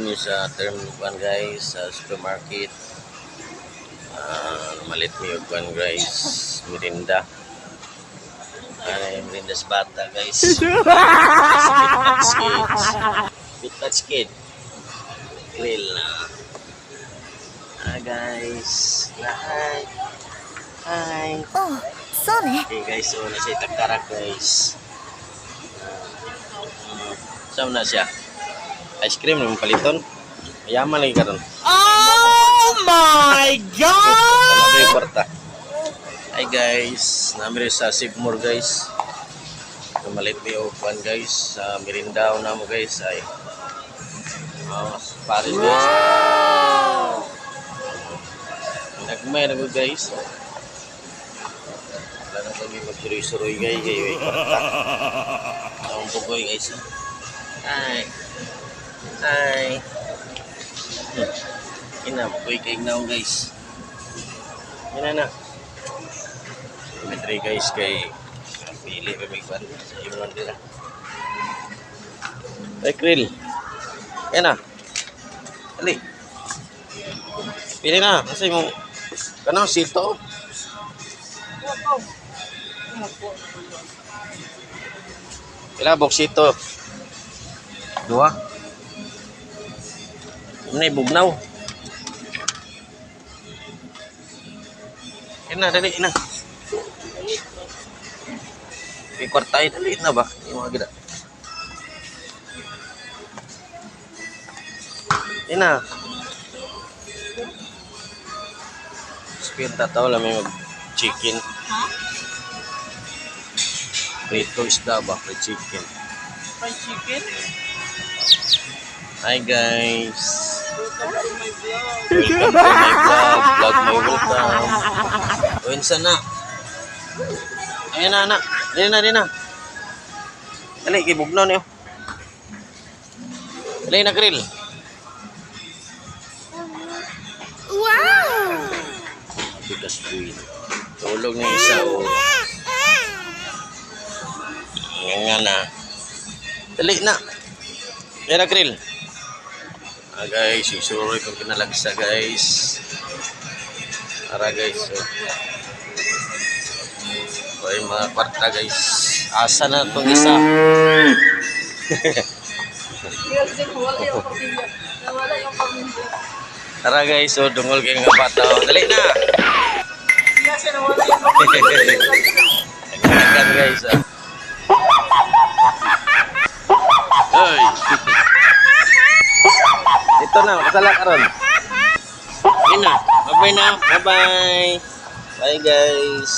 Mi sa Term 1, guys, sa supermarket. Malit mi og kwan, guys, merinda. Ano yung merinda sa bata, guys? Bitouch Kids. Bitouch Kid. Grill na. Ah, guys. Hi. Hi. うんそうね。 Okay guys, so nasa itaktarak, guys. Saan na siya? Ice cream naman paliton. Mayaman lagi karon. Oh my God! Ano yung kwarta? Hi guys, namin sa Sibmore, guys. Kamalit mi og kwan, guys, sa merinda na mo, guys, ay. Oh, Paris, guys. Nagmay na ko, guys. Wala na kami magsuroy-suroy, guys, kay way kwarta. Ang bugoy, guys. Hi. Hi. Ina, bugoy kay now, guys. Ina na. Siyempre, guys, kay pili pa may kwan sa imong nila. Ay, krill. Yan na. Dali. Pili na. Kasi mo kano sito. Pila boxito? Dua. Ano bugnaw? Yan na, dali na. May kwarta ay, dali na ba? Yung mga gida. Yan na. Spirta tao lang may mag chicken. Prito isda ba? Fried chicken. Fried chicken? Hi guys! Welcome to my vlog. Welcome to my vlog. Vlog my welcome. Uwinsa na. Ayan na, anak. Dali na, dali na. Dali, kay bugnaw niyo. Dali na, grill. Wow! Bigas queen. Tulog na isa, oh. Nga nga na. Dali na. Ayan na, grill. Ah, guys, yung suroy kong pinalagsa, guys. Ara, guys. So. Okay, mga kwarta, guys. Asa na itong isa? Wala yung pamilya. Nawala yung pamilya. Tara guys, so dungol kayo nga bata, oh. Dali na! Siya siya nawala yung pamilya. Nagkakan, guys, ah. Oy! Ito na, kasala karon. Yun na. Bye-bye na. Bye-bye. Bye guys.